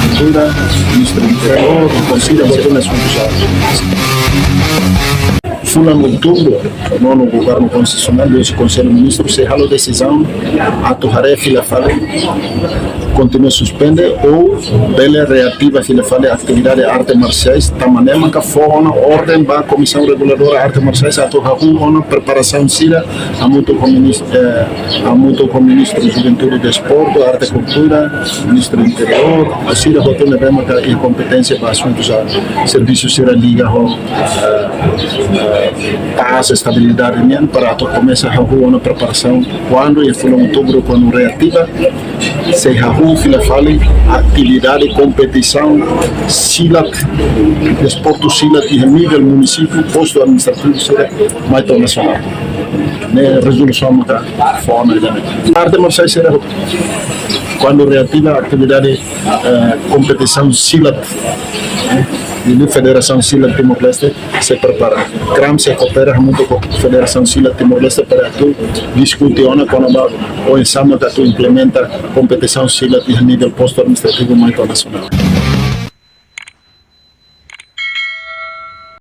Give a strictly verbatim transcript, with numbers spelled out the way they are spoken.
Kultura, Ministru Interiór, Konsellu, Konsellu Nasionál. Fulan Outubru, nonu Governu Konstitusionál, husi Konsellu Ministru, sei halo desizaun atu haree fila fali, kontinua suspende ou bele reativa fila fali atividade arte marsiais, tanba ne'e maka fó ona orden ba Komisaun Reguladora Arte Marsiais atu hahú ona preparasaun sira, hamutuk ho minis-, eh, hamutuk ho Ministru Juventude e Desportu, Arte, Kultura, Ministru Interiór, ba sira hotu ne'ebé maka iha kompeténsia ba asuntu sira, servisu sira liga ho, eh, eh, pás, estabilidade nian, para atu komesa hahú ona preparasaun kuandu iha fulan Outubru, kuandu reativa, sei hahú fila fali atividade kompetisaun silat, desportu silat iha nivel munisípiu, postu administrativu sira, mai to'o nasionál. Ne'e rezolusaun maka fó ona ida-ne'e. Arte marsiais sira, kuandu reativa atividade, eh, kompetisaun silat, eh, iha Federasaun Silat Timor-Leste, sei prepara. KRAM sei koopera hamutuk ho Federasaun Silat Timor-Leste para atu diskute ona kona-ba oinsá mak atu implementa kompetisaun silat iha nivel postu administrativu mai to'o nasionál.